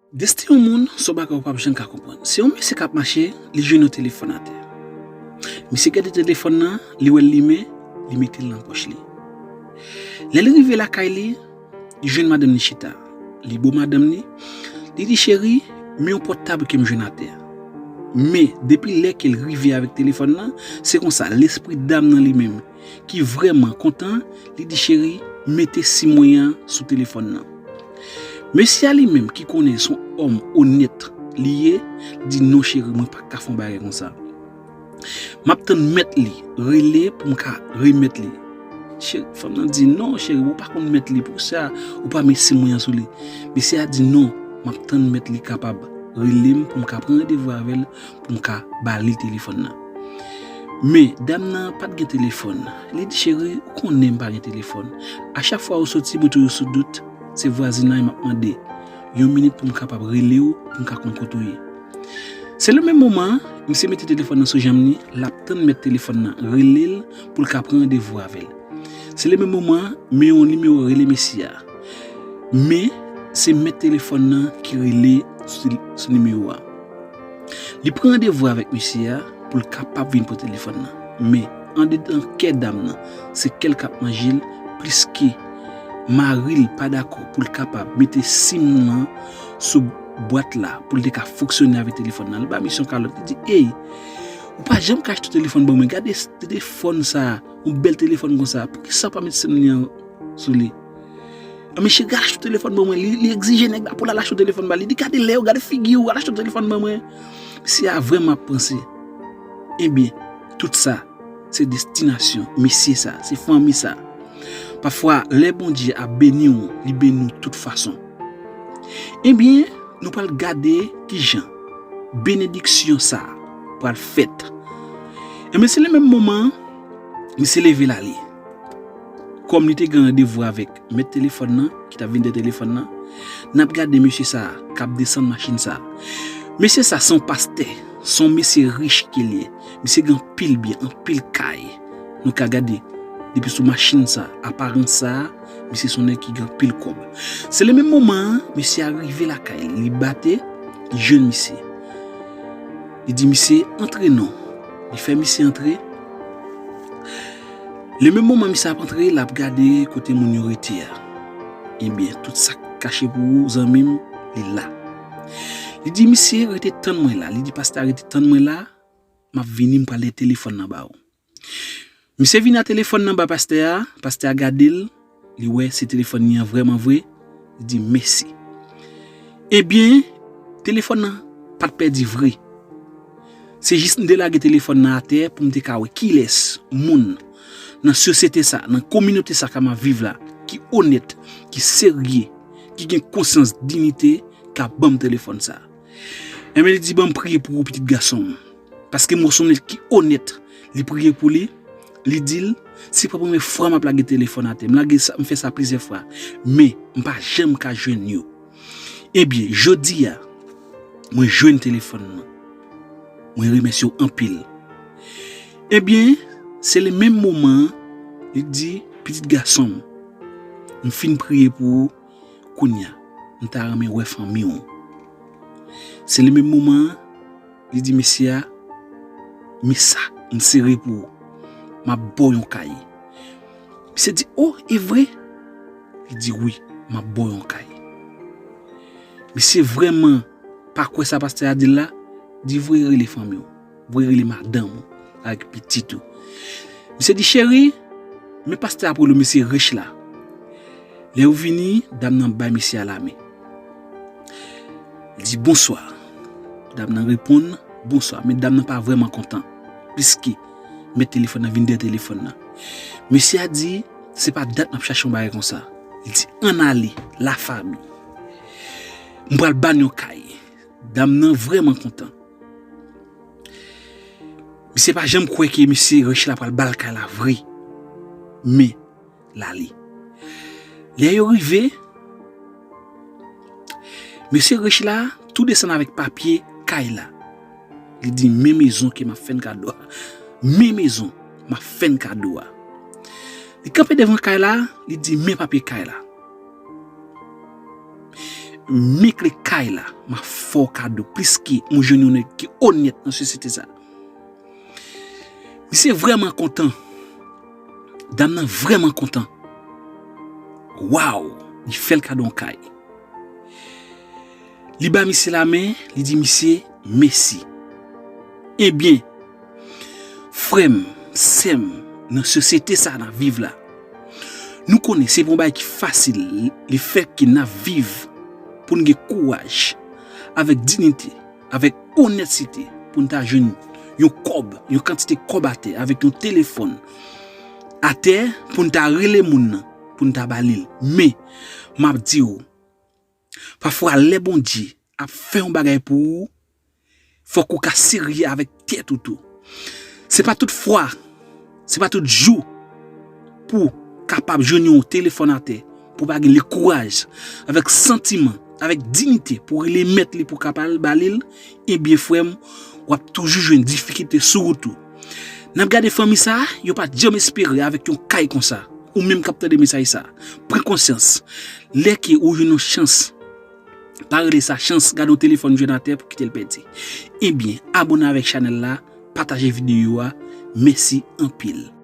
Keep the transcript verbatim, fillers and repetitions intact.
Desten yon moun se yon bagay ou p ap janm ka konprann. Se yon mesye k ap mache, li jwenn yon telefòn atè. Misye gade telefòn nan, li wè l limen, li mete l nan pòch li. Lè l rive lakay li, li jwenn madanm li chita. Li bo madanm li, li di, "Cheri, men yon pòtab ke m jwenn atè." Men, depi lè ke l rive avèk telefòn nan, se konsa, lespri dam nan li menm, ki vrèman kontan, li di, "Cheri, mete sim mwen an sou telefòn nan." Mesye a li menm ki konnen se yon òm onèt li ye, di, "Non, cheri, mwen pa ka fè yon bagay konsa. M ap tann mèt li rele pou m ka remèt li." Cheri, fanm nan di, "Non, cheri, ou pa konn mèt li, pou sa ou pa met sim mwen an sou li." Mesye a di, "Non, m ap tann mèt li kapab rele m pou m ka pran randevou avè l, pou m ka ba li telefòn nan." Men, dam nan pa t gen telefòn. Li di, "Cheri, ou konnen m pa gen telefòn. A chak fwa ou soti, mwen toujou sou wout, se vwazinay m ap mande yon minit pou m kapab rele w, pou m ka konn kote w ye." Se le menm moman, misye mete telefòn nan sou janm li, l ap tann mèt telefòn nan rele l pou l ka pran randevou avè l. Se le menm moman, men yon nimewo rele mesye a. Men, se mèt telefòn nan ki rele sou, sou nimewo a. Li pran randevou avèk mesye a pou l kapab vin pran telefòn nan. Men, andedan kè dam nan, se kè l k ap manje l, pliske mari l pa dakò pou l kapab mete sim nan sou bwat la pou l te ka fonksyone avèk telefòn nan. Li ba misye yon kalòt, li di, "Ey, ou pa janm ka achte telefòn ban mwen. Gade s-, telefòn sa, yon bèl telefòn konsa. Poukisa w pa met sim li an sou li?" An, mesye, "Al achte yon telefòn ban mwen." Li, li egzije nèg la pou l al achte yon telefòn ba li. Li di, "Gade lè w, gade figi w, al achte yon telefòn ban mwen." Mesye a vrèman ap panse. Ebyen, tout sa, se destinasyon mesye sa, se fanmi sa. Pafwa, lè Bondye ap beni w, li beni w tout fason. Ebyen, nou pral gade kijan benediksyon sa pral fèt. Ebyen, se le menm moman, misye leve l ale. Kòm li te gen randevou avèk mèt telefòn nan, ki t ap vin dèyè telefòn nan, n ap gade mesye sa a k ap desann machin sa a. Mesye sa a se yon pastè, se yon mesye rich ke l ye. Misye gen anpil byen, anpil kay. Nou ka gade, depi sou machin sa a, aparans sa a, misye se yon nèg ki gen anpil kòb. Se le menm moman an, mesye a rive lakay li, li bate, li jwenn misye. Li di misye, "Antre non." Li fè misye antre. Le menm moman misye ap antre, l ap gade kote moun yo rete a. Ebyen, tout sa k kache pou ou, zanmi m, li la. Li di misye, "Rete tann mwen la." Li di pastè a, "Rete tann mwen la, m ap vini, m pral lè telefòn nan ba ou." Misye vini a telefòn nan ba pastè a, pastè a gade l, li wè se telefòn li an vrèman vre, li di, "Mèsi." Ebyen, telefòn nan pa t pèdi vre. Se jis m te lage telefòn nan atè pou m te ka wè kilès moun nan sosyete sa, nan kominote sa ka m ap viv la, ki onèt, ki serye, ki gen konsyans, diyite, ka ban m telefòn sa. Ebyen, li di, "Ban m priye pou ou, pitit gason m." Paske m wè se yon nèg ki onèt. Li priye pou li, li di l, "Se pa premye fwa m ap lage telefòn atè. M lage sa, m fè sa plizyè fwa. Men, m pa janm ka jwenn yo." Ebyen, jodi a, mwen jwenn telefòn nan. Mwen remèsye w anpil. Ebyen, se le menm moman an, li di, "Pitit gason m, m fin priye pou ou, kounye a, m ta renmen wè fanmi w." Se le menm moman an, li di mesye a, "Men sa, m sere pou ou. M ap ba w yon kay." Misye di, "O, e vre?" Li di, "Wi, m ap ba w yon kay." Misye vrèman pa kwè sa pastè a di l la, di, "Voye rele fanmi w, voye rele madanm ou avèk pitit ou." Misye di, "Cheri, men pastè a ap rele w, mesye rich la. Lè yo vini, dam nan bay mesye a lamen." Li di, "Bonswa." Dam nan reponn, "Bonswa." Men dam nan pa vrèman kontan, piske mèt telefòn nan vin dèyè telefòn nan. Mesye a di, "Se pa dat m ap chache yon bagay konsa." Li di, "Ann ale, lafanmi. M pral ba n yon kay." Dam nan vrèman kontan. Misye pa janm kwè ke mesye rich la pral ba l kay la vre. Men, l ale. Lè yo rive, mesye rich la tou desann avèk papye kay la. Li di, "Men mezon ke m ap fè n kado a. Men mezon m ap fè n kado a." Li kanpe devan kay la, li di, "Men papye kay la." men kle kay la, m ap fè w kado plis ke yon jwenn yon nèg ki onèt nan sosyete sa. Misye vrèman kontan. Dam nan vrèman kontan. Waw, li fè l kado yon kay. Li ba misye lamen, li di misye mèsi. Ebyen, frè m, sè m, nan sosyete sa n ap viv la, nou konnen se pa yon bagay ki fasil, lefètke n ap viv pou n gen kouraj, avèk diyite, avèk onètite, pou n ta jwenn yon kòb, yon kantite kòb atè, avèk yon telefòn atè, pou n ta rele moun nan, pou n ta ba li l. Men, m ap di w, pafwa lè Bondye ap fè yon bagay pou ou, fòk ou ka serye avèk tèt ou tou. Se pa tout fwa, se pa tout jou pou w kapab jwenn yon telefòn atè, pou w pa gen lekouraj, avèk santiman, avèk diyite, pou w rele mèt li, pou w kapab ba li l, ebyen, frè m, w ap toujou jwenn difikilte sou wout ou. N ap gade fanmi sa a, yo pa t janm espere avèk yon kay konsa. Ou menm k ap tande mesaj sa a, pran konsyans. Lè ke ou jwenn yon chans, pa rele sa chans, gade yon telefòn jwenn atè pou kite l pèdi. Ebyen, abòne avèk chanèl la, pataje videyo a. Mèsi anpil.